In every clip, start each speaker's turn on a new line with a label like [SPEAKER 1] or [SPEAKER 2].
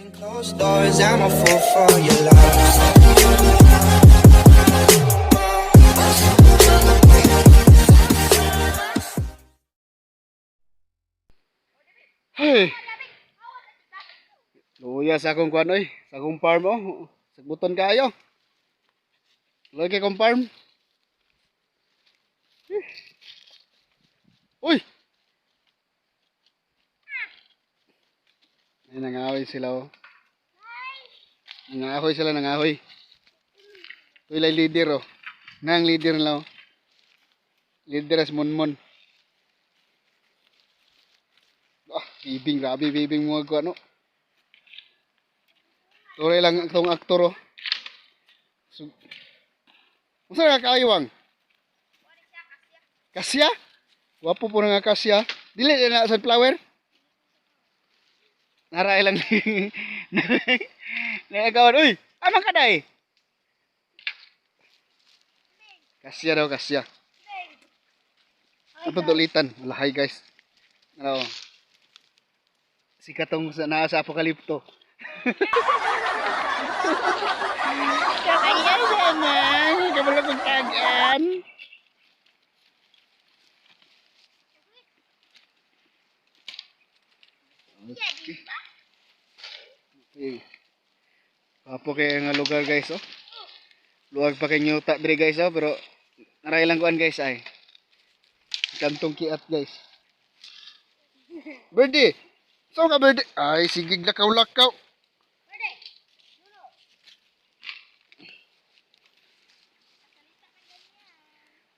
[SPEAKER 1] Behind closed doors, I'm a fool for your love.
[SPEAKER 2] Hey. Luya sa akong kuan oy, sa akong farm oh. Sagbuton kaayo. Luya kay kong farm. Eh. Uy. Ay, nangahoy sila oh. Nangahoy sila, nangahoy. Tuloy leader oh. Nang leader nila oh. Leader as Monmon. Ah, bibing, grabe bibing mga ko ano. Tuloy lang itong aktor oh. So, unsa nga kaaywang? Kasya? Wapo po nga kasya. Dili na sunflower? Naray lang. Nagagawan. Uy, amang kaday? Kasya daw, kasya. Ito dulitan. Wala, hi guys. Ano? Sikat tong sa naa sa apokalipto. Kaya naman, kabalo kong tagaan. Okay. Okay. Papo kay nga lugar guys oh. Luwag pa kay nyuta diri guys oh, pero naray lang kuan guys ay. Kantong kiat guys. Birdie. So ka birdie. Ay sige lakaw-lakaw.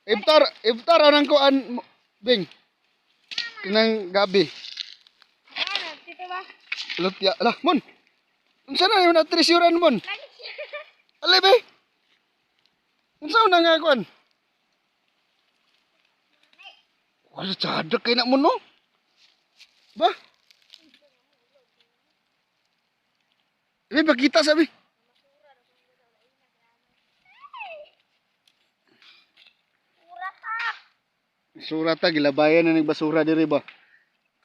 [SPEAKER 2] Iftar, iftar anang kuan Bing. Kinang gabi.
[SPEAKER 3] Ano, dito ba?
[SPEAKER 2] Lutya. Lah, mon. Unsa na yung natreasurean mon? Ali be. Unsa na nga kuan? Wala tsadak kay na mo no. Ba? Be, pakita sabi. Basura ta gilabayan na nagbasura diri ba.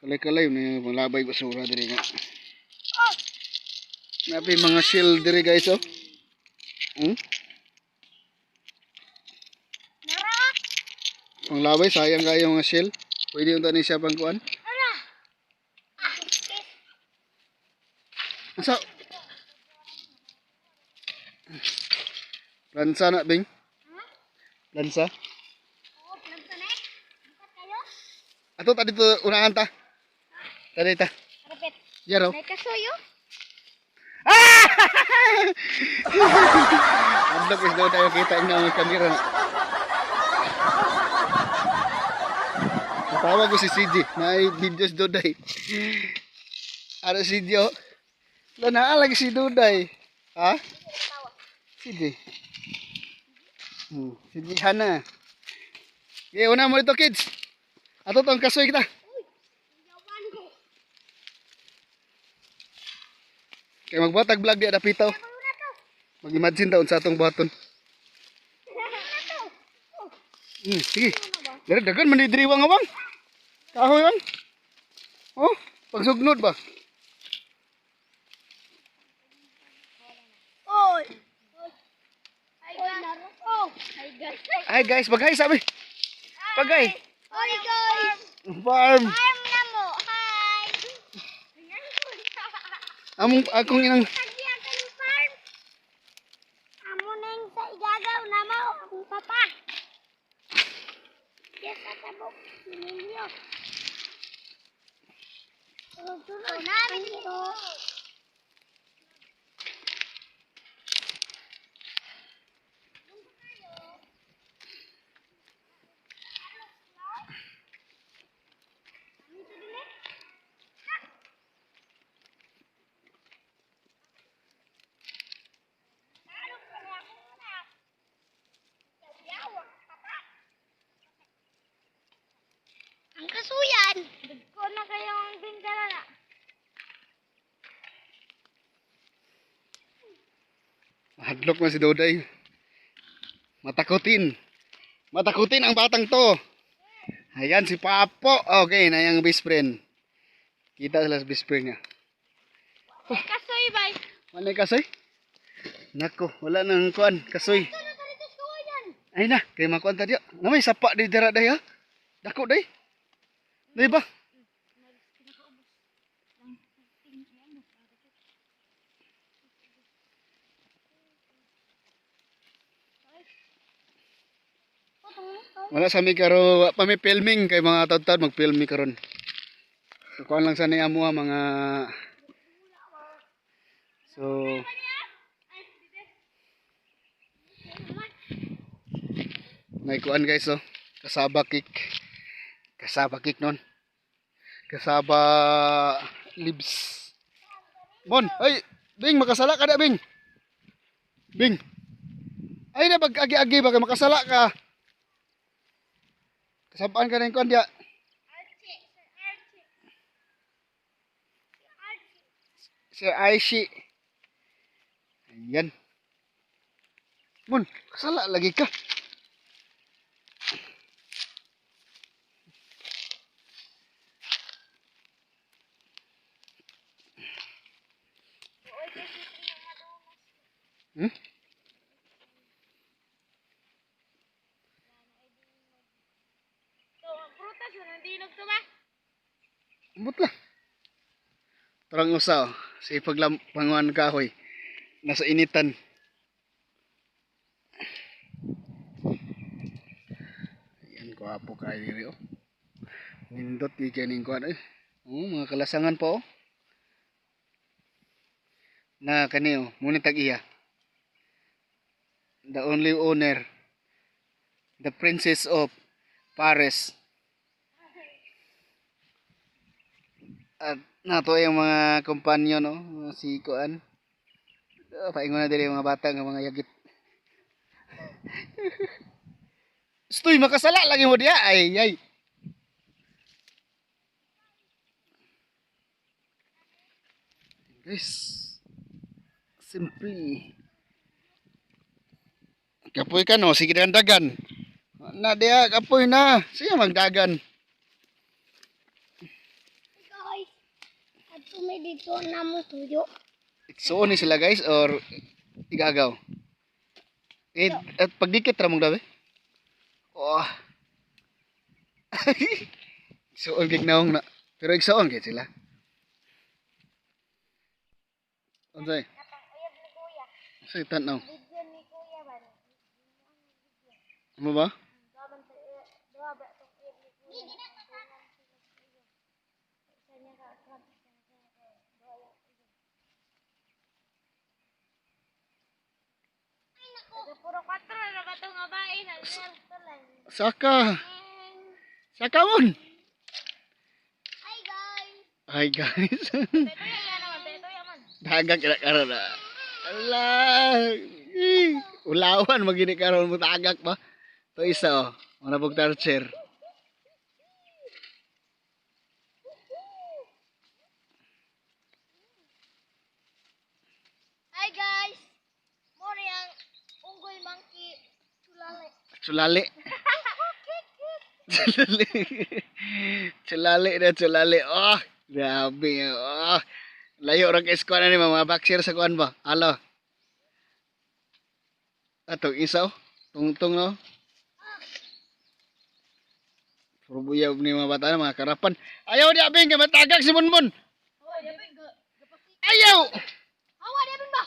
[SPEAKER 2] Kalay-kalay na yung labay basura diri nga. Napi mga shell diri guys oh.
[SPEAKER 3] Nara!
[SPEAKER 2] Panglabay sayang kayo mga shell. Pwede yung tani siya pang kuan.
[SPEAKER 3] Nara! Ah,
[SPEAKER 2] Asa? Lansa na bing. Lansa.
[SPEAKER 3] Oo, plansa na eh. Bukat kayo.
[SPEAKER 2] Ato ta dito unahan ta. Tadi ta.
[SPEAKER 3] Repet.
[SPEAKER 2] Yaro.
[SPEAKER 3] May kasuyo?
[SPEAKER 2] Adlok is daw tayo kita ang mga kamera na. Natawag ko si CJ na ay videos Duday. Ano si CJ oh? Wala na lagi si Duday. Ha? CJ. CJ Hana. Okay, una mo ito kids. Ato tong kasoy kita.
[SPEAKER 3] Yawan ko.
[SPEAKER 2] Kay magbatag vlog di adapitaw.
[SPEAKER 3] Una to.
[SPEAKER 2] Mag-imagine taon sa atong buhaton.
[SPEAKER 3] Una to.
[SPEAKER 2] Sige. Dere dagan man ni diri wang awang. Kahoy wang. Oh, pagsugnod ba?
[SPEAKER 3] Oy! Hi guys. Oh. Hi guys.
[SPEAKER 2] Ay guys, bagay sabi. Bagay.
[SPEAKER 3] Oy guys.
[SPEAKER 2] Farm.
[SPEAKER 3] Farm na mo. Hi.
[SPEAKER 2] Among akong inang
[SPEAKER 3] Tagyakan farm. Amo nang sa igagaw na mo ang papa. Yes, sa tabok ninyo. Tulog namin dito. Ang kasuyan. Ko na kayo ang bintana na.
[SPEAKER 2] hadlok na si Doday. Matakutin. Matakutin ang batang to. Ayan si Papo. Okay, na yung best friend. Kita sila sa best friend niya.
[SPEAKER 3] Kasoy. bay.
[SPEAKER 2] Wala kasoy? Nako, wala nang kuan, kasoy.
[SPEAKER 3] Ito na dito sa kawayan.
[SPEAKER 2] Ay na, kay makuan ta diya. Namay sapa di dira day ha. Dako day. Day ba? Wala sa mi karo, wa pa mi filming kay mga tawd-tawd mag-film mi karon. So kuan lang sa ni amo ah, mga. So may kuan guys oh. Kasaba cake. Kasaba cake nun. Kasaba leaves. Mon, ay, Bing, makasala ka na, Bing. Bing. Ay na, pag agi-agi ba ka, makasala ka. Kasabaan ka na yung kuan diya.
[SPEAKER 3] Archie, Sir Archie.
[SPEAKER 2] Si Aishi. Ayan. Mon, kasala lagi ka. Hmm?
[SPEAKER 3] So, ang prutas yun, ang dinog to ba?
[SPEAKER 2] Ambot lang. Tarang usa oh. Si paglam panguan kahoy. Nasa initan. Ayan, gwapo kayo diri oh. Nindot di kay ning kuan eh. Oh, mga kalasangan pa oh. Na kani oh, muna tag iya. The only owner. The Princess of Paris. At nato yung mga kompanyo no, mga si kuan. Oh, paingon na diri yung mga bata nga mga yagit. Stoy makasala lagi mo diya ay ay. Guys, simply. Kapoy ka no, sige dagan. Na diya kapoy na. Sige magdagan.
[SPEAKER 3] Guys, at may dito na mo tuyo.
[SPEAKER 2] Igsuon ni sila guys or igagaw? Eh, at pagdikit ra mong daw eh. Oh. Igsuon kay naong na. Pero igsuon kay sila. Unsay?
[SPEAKER 3] Napang-uyab ni Kuya.
[SPEAKER 2] Unsay tan-aw?
[SPEAKER 3] Video ni Kuya ba?
[SPEAKER 2] Ano ba?
[SPEAKER 3] Duha ba itong uyab ni Kuya? Isa niya ka account, isa niya ka duha yung uyab. Puro 4 na ba itong babae na
[SPEAKER 2] Saka. Saka mon.
[SPEAKER 3] Hi guys!
[SPEAKER 2] Hi guys.
[SPEAKER 3] Beto yan naman, beto yan man.
[SPEAKER 2] Dagang kira karon ah. Ala. Eh, ulawan magini karon mo tagak ba? To isa oh. Mga bug torture.
[SPEAKER 3] Hi guys! Mori ang unggoy monkey chulale.
[SPEAKER 2] Sulali. Sulali. Sulali na sulali. Oh, grabe. Oh. Layo ra kay eskwela ni mga boxer sa kuan ba? Alo. Atong isa oh. Tungtong no. Puro buyab ni mga bata na mga karapan. Ayaw di abing kay matagak si Monmon.
[SPEAKER 3] Hoy, dapat ga
[SPEAKER 2] Ayaw.
[SPEAKER 3] Hawa dapat ba?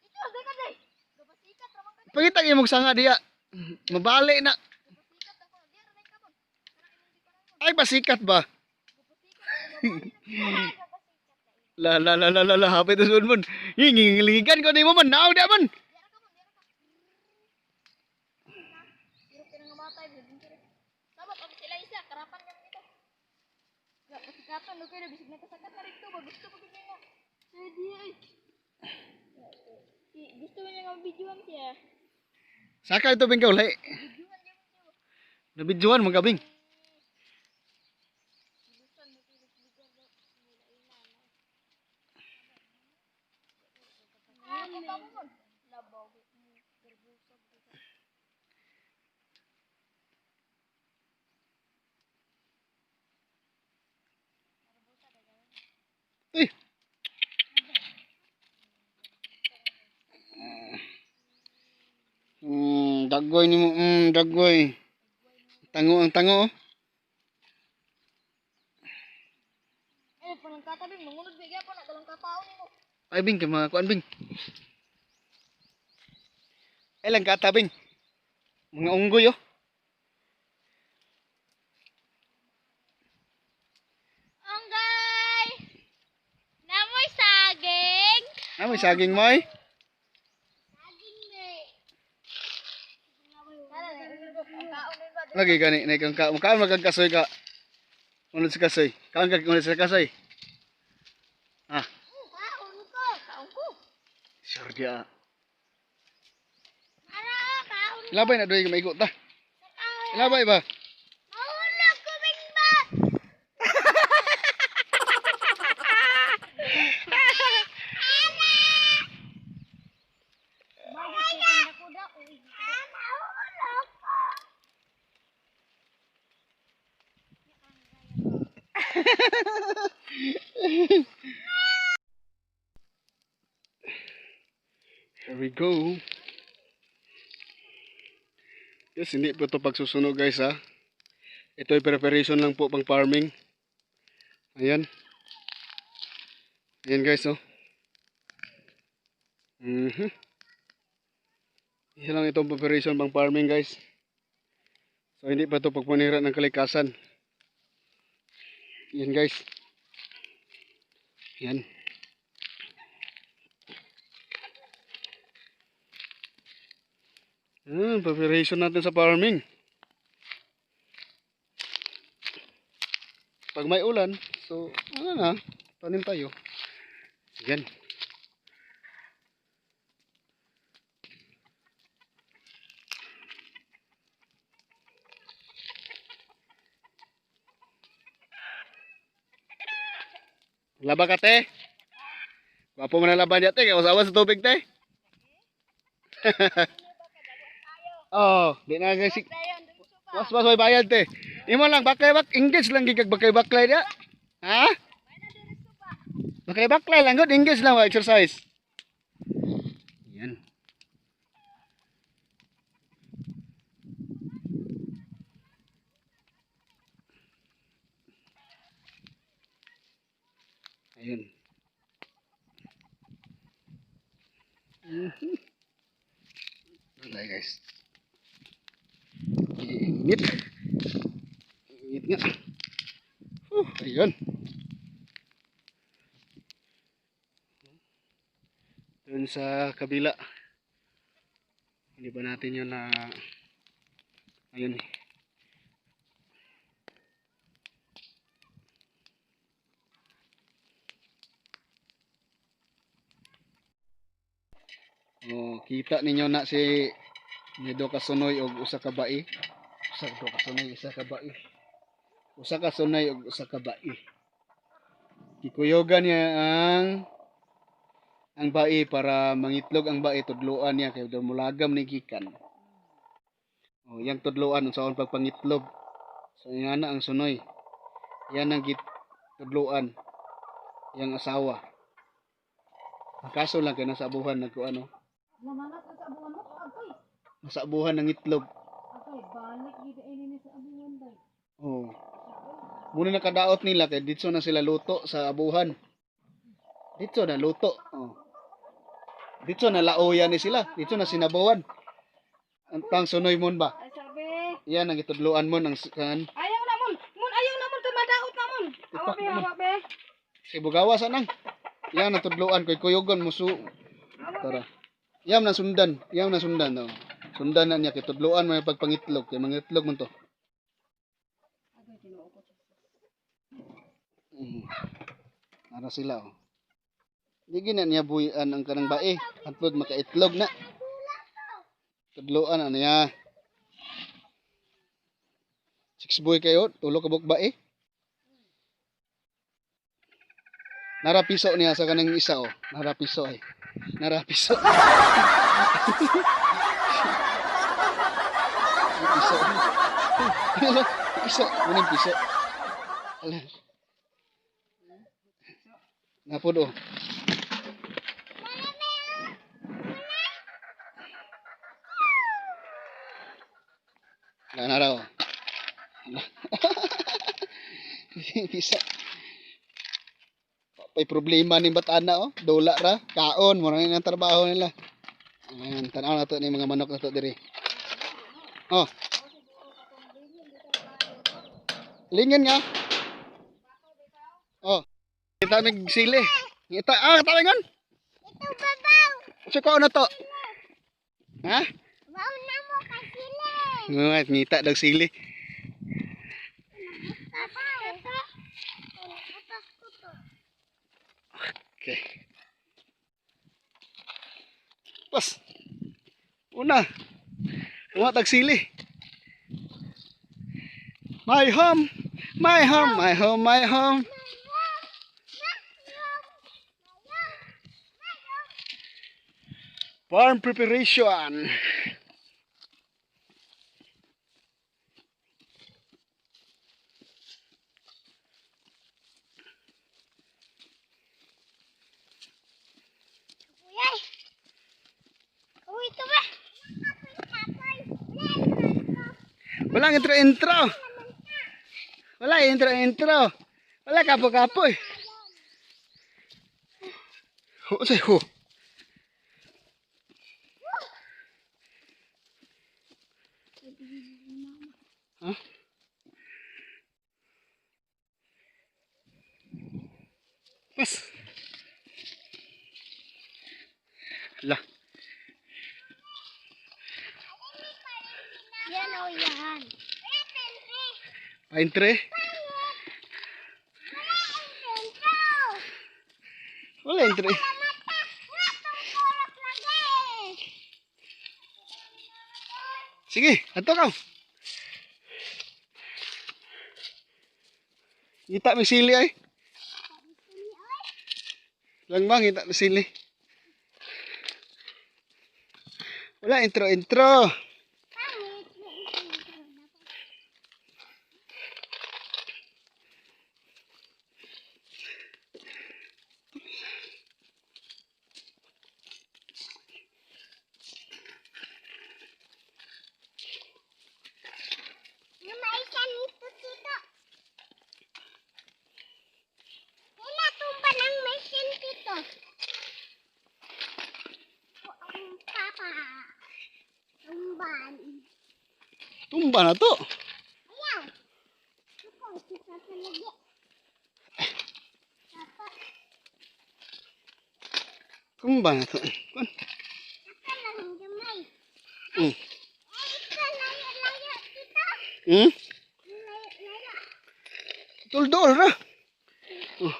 [SPEAKER 3] Ito ga ka day. Gapasikat ra man ka.
[SPEAKER 2] Pangita imong sanga diya. Mabali na.
[SPEAKER 3] Gapasikat ako diya ra nay kamon.
[SPEAKER 2] Ay pasikat ba? La la la la la la hapit sa mon. Hingingilingan ko nimo man naw di man.
[SPEAKER 3] Pero pinangamatay din. Dapat ang sila isa karapan kami nito. Gapasikatan okay na bisig nakasakat na rito ba gusto pa gud niya. Pwede ay. Si gusto niya nga videoan siya.
[SPEAKER 2] Saka ito bing kaulay. Nabidyoan mga bing. Uy. Dagway nimo, dagway. Tango ang tango, oh.
[SPEAKER 3] Eh, panang katabi, mangunod bigya pa na dalang katao nimo.
[SPEAKER 2] Ay bing kay mga kuan bing. Ay lang kata bing. Mga unggoy oh.
[SPEAKER 3] Unggay! Namoy saging!
[SPEAKER 2] Ah, may saging mo ay.
[SPEAKER 3] Saging me.
[SPEAKER 2] Lagi gani na kang ka kaon man kang kasoy ka. Unod sa kasoy. Kaon ka unod sa kasoy. Ah,
[SPEAKER 3] Kaon ko. Kaon ko.
[SPEAKER 2] sure dia.
[SPEAKER 3] Ara, kaon.
[SPEAKER 2] Labay na doy maigo ta. Labay ba?
[SPEAKER 3] Mahulog ko ba?
[SPEAKER 2] Here we go. Yes, hindi po ito pagsusunog guys ha. Ito ay preparation lang po pang farming. Ayan. Ayan guys oh. Isa lang itong preparation pang farming guys. So hindi pa ito pagpanira ng kalikasan. Ayan guys. Ayan. Ah, preparation natin sa farming. Pag may ulan, so ano na, tanim tayo. Yan. Laba ka te. Gwapo mo na laban niya te, kaya usawa sa tubig te. Oh, di na kasi Was was may bayad te. Imo lang baklay bak engage lang gid kag baklay baklay dia. Ha? Baklay baklay lang gud engage lang wa exercise. Yan. Ayun. Tayo guys. Init. Init nga. Whew, ayun. Doon sa kabila. Hindi ba natin yun na ayun eh. Oh, kita ninyo na si Nido ka sunoy og usa ka bai. Usa ka kasunay, isa ka bai. Usa ka sunay og usa ka bai. Gikuyogan niya ang bai para mangitlog ang bai tudloan niya kay mulagam ni gikan. Oh, yang tudloan unsaon pagpangitlog. So ingana ang sunoy. Yan ang gitudloan yang asawa. Ang kaso lang kay nasa abuhan nagkuano.
[SPEAKER 3] Namangat na sa abuhan mo. Agay.
[SPEAKER 2] Nasa abuhan ng itlog.
[SPEAKER 3] Agay, balik gid ini sa abuhan bay.
[SPEAKER 2] Oh. Muna nakadaot nila kay didto na sila luto sa abuhan. Didto na luto. Oh. Didto na laoyan ni sila. Didto na sinabawan. Ang tang sunoy mon ba?
[SPEAKER 3] Ay sabi.
[SPEAKER 2] Yan ang gitudloan mo ng kan.
[SPEAKER 3] Ayaw na mon. Mon ayaw na mon kay madaot na mon. Awa
[SPEAKER 2] Ipak
[SPEAKER 3] be,
[SPEAKER 2] na mon.
[SPEAKER 3] awa be.
[SPEAKER 2] Si Bugawa sa nang. Yan ang tudloan koy kuyugon musu. Tara. Yan na sundan. Yan na sundan. Oh. Sundan na niya kay tudloan mo yung pagpangitlog kay mangitlog man to.
[SPEAKER 3] Agay Ginoo ko.
[SPEAKER 2] Ara sila oh. Di gina niya buyan ang kanang bae. Hantod makaitlog na. Tudloan ano niya. Six boy kayo, tulo ka buok bae. Narapiso niya sa kanang isa oh. Narapiso ay. Narapiso. Piso. Piso. Muning piso. Ala. Napod oh. Ana raw. Bisa. Pay problema ni batana oh. Dula ra, kaon mo na ang trabaho nila. Ayan, tan-aw na to ni mga manok na to diri. Oh. Lingin nga. Oh. Kita mig sili. Kita ah, tawangan.
[SPEAKER 4] Ito babaw.
[SPEAKER 2] Sa ko na to? Ha?
[SPEAKER 4] Wow na mo ka sila.
[SPEAKER 2] Ngungat, ngita daw sili.
[SPEAKER 4] Babaw. Ito. Butas ko to.
[SPEAKER 2] Okay. Pas. Una. Kuha sili. My home, my home, my home, my home. Farm preparation.
[SPEAKER 4] Uyay. Uy, ito ba?
[SPEAKER 2] Walang intro-intro. Wala intro-intro. Wala kapo-kapo eh. Ho, say ho. Huh? Pas. La.
[SPEAKER 4] Yan o yan.
[SPEAKER 2] Paintre. Wala entre. Sige, ato ka. Ngita may sili ay. Lang ba ngita may sili. Wala intro intro.
[SPEAKER 4] Lumaisan nito tito. Kailan ng machine tito? Ang papa. Tumban.
[SPEAKER 2] Tumba na to.
[SPEAKER 4] Ayaw. Ito, kita sa lagi. Papa,
[SPEAKER 2] Tumba na to. Kuan.
[SPEAKER 4] ito lang gamay. Ay, ito, layo-layo tito. Layo-layo.
[SPEAKER 2] Tuldol ra. Oh.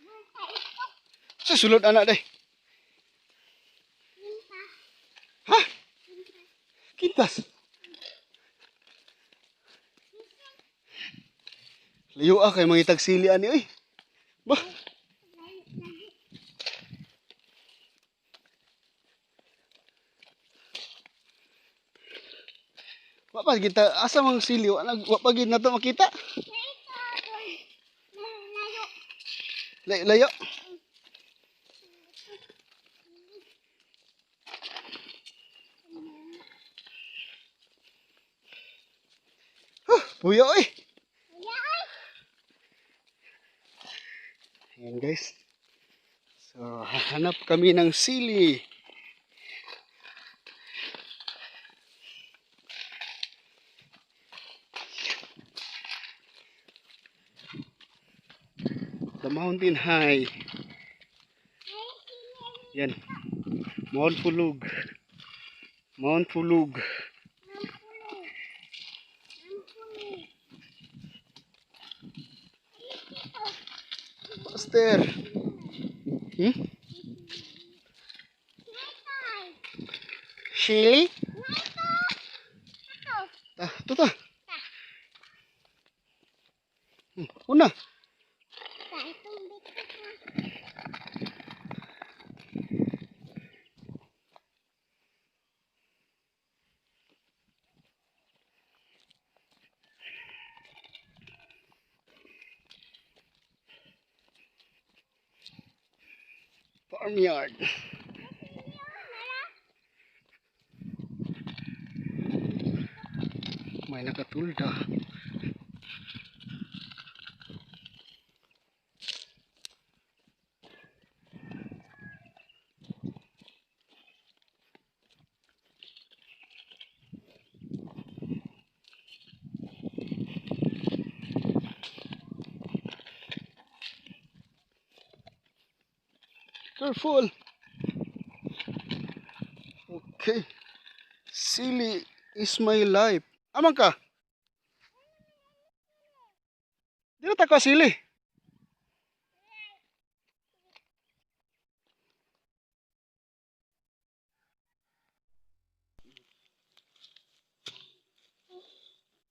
[SPEAKER 4] Bunta ito.
[SPEAKER 2] Sa sulod anak day.
[SPEAKER 4] Bunta.
[SPEAKER 2] Ha? Kintas. Layo ah kay mga tagsili ani oy. Bah,
[SPEAKER 4] Layo-layo.
[SPEAKER 2] wa pa kita asa mang sili wa, wa pa gid nato makita.
[SPEAKER 4] Ito, layo-layo.
[SPEAKER 2] Layo. Layo. Huh, puyo oy.
[SPEAKER 4] Kuya, ay.
[SPEAKER 2] Ayan guys. So, hahanap kami ng sili. The mountain high. Yan. Mount Pulug. Mount Pulug. Pastor. Chili? Ah, ito ta. Una. Farmyard. May nakatulda. Careful. Okay. Sili is my life. Amang ka? Di na tako sili.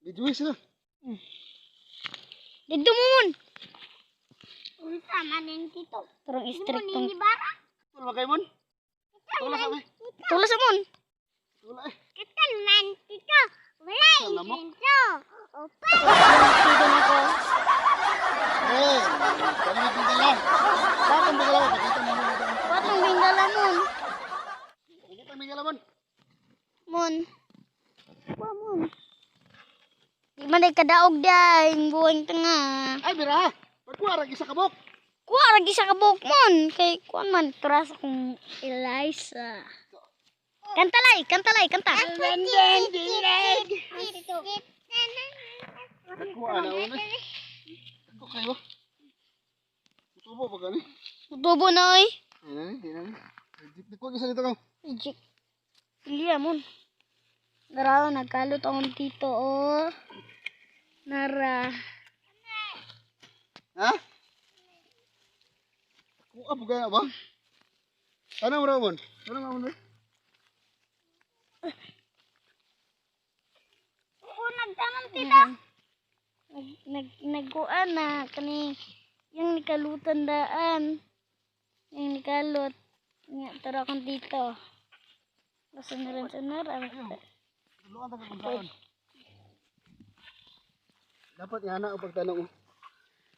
[SPEAKER 2] Video sila.
[SPEAKER 4] Dito mo mon.
[SPEAKER 3] Unsa man ning tito?
[SPEAKER 4] Tarong strict tong.
[SPEAKER 3] Ni bara.
[SPEAKER 2] Tula kayo mon? Tula sa mi.
[SPEAKER 4] Tulas sa mon.
[SPEAKER 2] Tula eh.
[SPEAKER 3] Kitan man tito. Wala
[SPEAKER 2] Sa lamok.
[SPEAKER 3] dito. Opa.
[SPEAKER 4] Dito na ko.
[SPEAKER 2] Eh, kami bigala. Bakit bigala mo? Pakita mo muna.
[SPEAKER 4] Patong bingala mon.
[SPEAKER 2] Pakita mo bigala mon.
[SPEAKER 4] Mon. Wa mon. Di man day kadaog day, buwang tanga.
[SPEAKER 2] Ay, bira. Pagkuha, isa kabok.
[SPEAKER 4] Kuha ra sa kabuk mon kay kuan man turas akong Eliza. Kanta lay, kanta lay, kanta.
[SPEAKER 2] Pagkuha na una. Ako kayo. Tubo pa gani.
[SPEAKER 4] Tubo na oy.
[SPEAKER 2] Ay, di na. Di ko isa dito ka.
[SPEAKER 4] Reject. Pili mon. Nara, nagkalot akong tito, oh. Nara.
[SPEAKER 2] Ha? Kuha po kaya ba? Tanong mo mon. Tanong mo mon.
[SPEAKER 4] Oo, nagtanong tita. Nag, nag, nagkuan na, kani, yung nikalutan daan. Yung nikalot. Nga, tara akong tito. Basta na rin sa nara.
[SPEAKER 2] Tulungan ta kung saan. Dapat nga na pagtanong.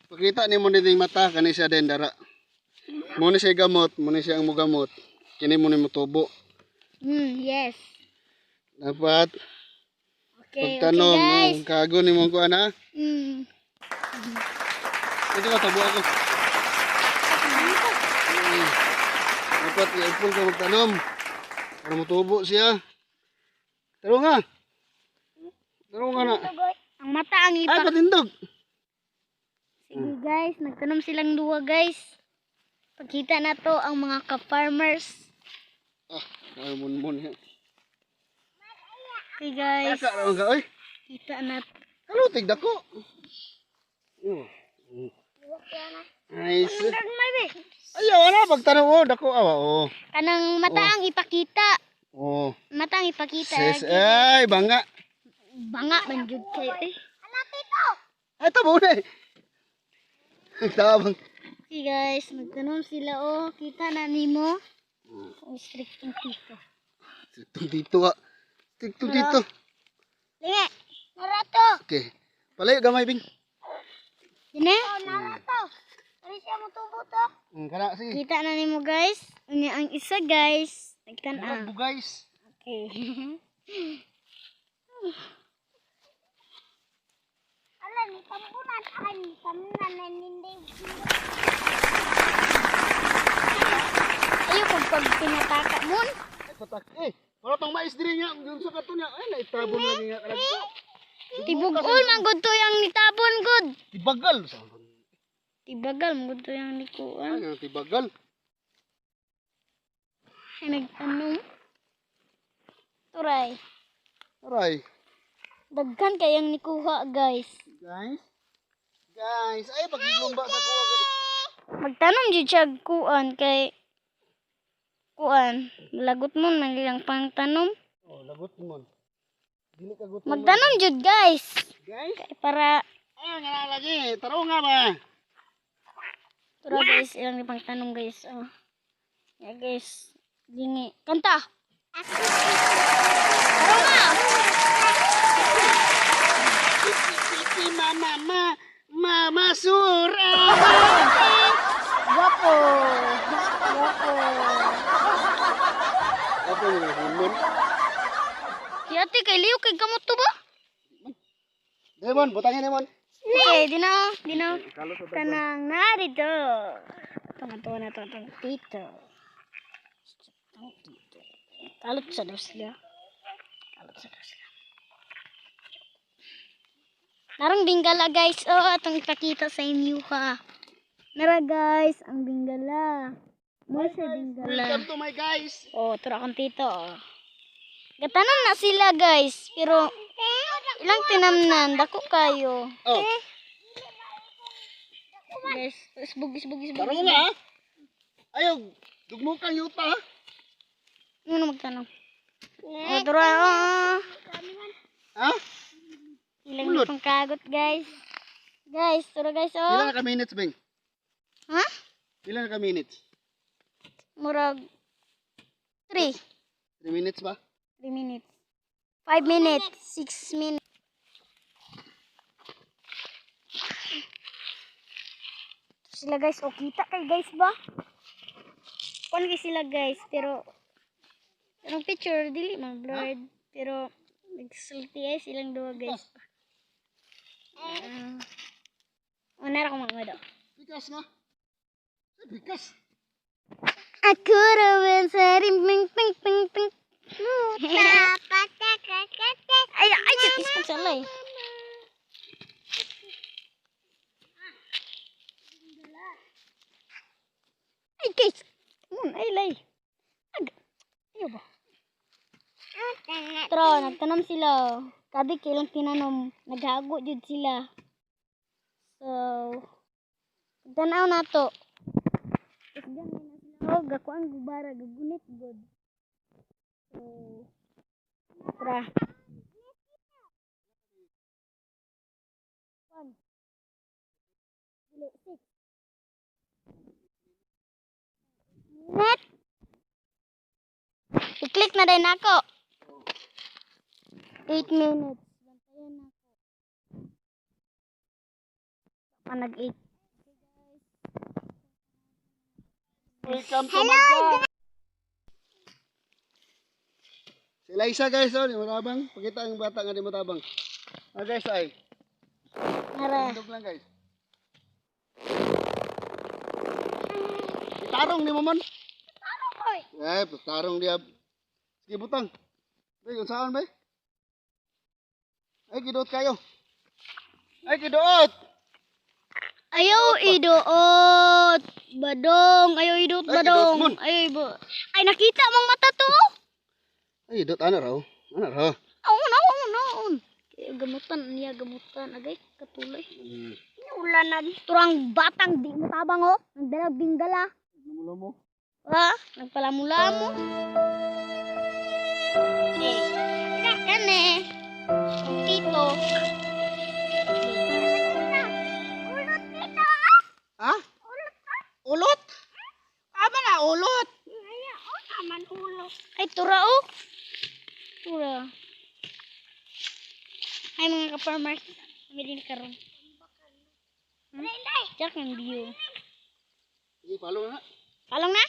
[SPEAKER 2] Pagkita ni mo ni mata kani siya din dara. Mo ni siya gamot, mo ni siya ang mugamot. Kini mo ni motubo.
[SPEAKER 4] Yes.
[SPEAKER 2] Dapat
[SPEAKER 4] Okay,
[SPEAKER 2] pagtanong
[SPEAKER 4] okay guys.
[SPEAKER 2] mo kago ni mo kuan ha. Ito ka tabo ako. Dapat iupon ka magtanom. Para motubo siya. Taro nga. Taro nga na.
[SPEAKER 4] Ang mata ang
[SPEAKER 2] Ay,
[SPEAKER 4] ipa.
[SPEAKER 2] patindog.
[SPEAKER 4] Sige guys, nagtanom silang duwa guys. Pagkita na to ang mga ka-farmers.
[SPEAKER 2] Ah, ay mon-mon.
[SPEAKER 4] Okay guys,
[SPEAKER 2] Asa ra ka oy.
[SPEAKER 4] kita na.
[SPEAKER 2] Kalutig dako. Oh. Nice. Ayaw ana pagtanong oh dako awa oh.
[SPEAKER 4] Kanang mata ang ipakita.
[SPEAKER 2] Oh.
[SPEAKER 4] Mata ang ipakita.
[SPEAKER 2] Sis, ay banga.
[SPEAKER 4] Banga man jud kayo eh.
[SPEAKER 2] Ay tabo na eh. Tabang.
[SPEAKER 4] Okay guys, nagtanom sila oh. Kita na nimo. Ang strict ang tito.
[SPEAKER 2] Itong dito ah. Itong dito.
[SPEAKER 4] Lingi. Narato.
[SPEAKER 2] Okay. Palayo gamay bing.
[SPEAKER 4] Dine?
[SPEAKER 3] Narato. Ari siya mo tubo to.
[SPEAKER 2] Kana sige.
[SPEAKER 4] Kita na nimo guys. Unya ang isa guys. Nagtan-aw.
[SPEAKER 2] Bugays.
[SPEAKER 4] Okay.
[SPEAKER 3] Ala ni tambunan ay ni tambunan na nindi.
[SPEAKER 4] Ayo kung pag pinataka mon.
[SPEAKER 2] Ay patak eh. Para tong mais diri nga dun sa kato niya. Ay naitabon lagi nga kalag.
[SPEAKER 4] Tibugol man gud to yang nitabon gud.
[SPEAKER 2] Tibagal sa.
[SPEAKER 4] Tibagal man gud to yang nikuan.
[SPEAKER 2] Ay tibagal.
[SPEAKER 4] Ay nagtanom. Turay.
[SPEAKER 2] Aray.
[SPEAKER 4] Daghan kayang nikuha guys.
[SPEAKER 2] Guys. Guys, ay pagiglumba sa kuha kay.
[SPEAKER 4] Magtanom jud siya og kuan kay kuan. Lagot mo man ilang pangtanom.
[SPEAKER 2] Oh, lagot mon. Dili ka gutom.
[SPEAKER 4] Magtanom jud guys.
[SPEAKER 2] Guys.
[SPEAKER 4] Kay para
[SPEAKER 2] Ay nga lagi. Taro nga ba.
[SPEAKER 4] Tura guys, ilang ni pangtanom guys. Oh. Yeah guys. Lingi. Kanta. Tara nga.
[SPEAKER 2] Titi mama ma mama sura.
[SPEAKER 4] Guwapo. Guwapo.
[SPEAKER 2] Apa mo na mon?
[SPEAKER 4] Si ate kay Leo kay gamot to ba?
[SPEAKER 2] Demon, butangin, Demon.
[SPEAKER 4] Okay, di na, di na.
[SPEAKER 2] Kalot sa
[SPEAKER 4] Kanang na dito. Tunga tunga na tunga tunga dito. Tunga dito. Kalot sa daw sila. Kalot sa daw sila. Narang binggala, guys. Oh, atong ipakita sa inyo ha. Nara guys, ang binggala. Mo sa binggala.
[SPEAKER 2] Welcome to my guys.
[SPEAKER 4] Oh, tura akong tito. Oh. Gatanom na sila guys, pero ilang tinamnan, dako kayo.
[SPEAKER 2] Oh,
[SPEAKER 4] Guys, isbog, isbog, isbog.
[SPEAKER 2] tarong na ah. Ayaw, dugmo kang yuta ah.
[SPEAKER 4] Ano magtanong? Oh, tura, oh.
[SPEAKER 2] Ha?
[SPEAKER 4] Ilang
[SPEAKER 2] Ulot.
[SPEAKER 4] pang kagot, guys. Guys, tura guys,
[SPEAKER 2] Ilan
[SPEAKER 4] oh.
[SPEAKER 2] na ka minutes, Bing?
[SPEAKER 4] Ha?
[SPEAKER 2] Ilan na ka minutes?
[SPEAKER 4] Murag 3.
[SPEAKER 2] 3 minutes ba?
[SPEAKER 4] 3 minutes. 5 minutes. 6 minutes. Sila guys, oh, kita kay guys ba? Kuan kay sila guys, pero anong picture dili man blurred, pero nagsulti ay silang duwa guys. Ah. Uh, nara ko mga daw.
[SPEAKER 2] Bigas nga. Ay, bigas.
[SPEAKER 4] I could have been setting ping ping ping ping. Ay, ay, isip sa lay. Ay, guys. Ay, lay. Ag. Ayaw ba? Tara, nagtanom sila. Kabi kailang tinanom. Naghago jud sila. So, tanaw na to. Isgan na sila. Oh, gakuan gubara, gagunit god. So, tara. One. Dili, six. Net. I-click na din ako. 8 minutes. Bantayan na ako. Pa nag 8.
[SPEAKER 2] Welcome to my guys. Si Liza guys, oh, di mo tabang. Pakita ang bata nga di mo tabang. Ah, guys, ay.
[SPEAKER 4] Nara.
[SPEAKER 2] Tindog lang guys. Tarong ni mo man. Eh, tarong diab. Sige butang. Bay, unsaon bay? Ay, giduot kayo. Ay, giduot.
[SPEAKER 4] Ayaw idoot. Badong. Ayaw idoot,
[SPEAKER 2] Ay,
[SPEAKER 4] badong.
[SPEAKER 2] idoot mon.
[SPEAKER 4] Ayaw ibo. Ay, nakita mong mata to.
[SPEAKER 2] Ay, giduot ana raw. Ana raw.
[SPEAKER 4] Aon, aon, aon. Kaya gamutan niya, gamutan. Agay, katulay. Ulanan. Turang batang di mo tabang oh. Nagdalag binggala.
[SPEAKER 2] Lumulomo.
[SPEAKER 4] Ha? Nagpalamulamo. Eh, kane. Tito. Ulot tito.
[SPEAKER 2] Ha? Ulot? Aba na ulot.
[SPEAKER 4] Ay, tura oh. Tura. Ay, mga ka-farmers. Kami din karon. Jack ang view.
[SPEAKER 2] Sige, follow na.
[SPEAKER 4] Kalong na?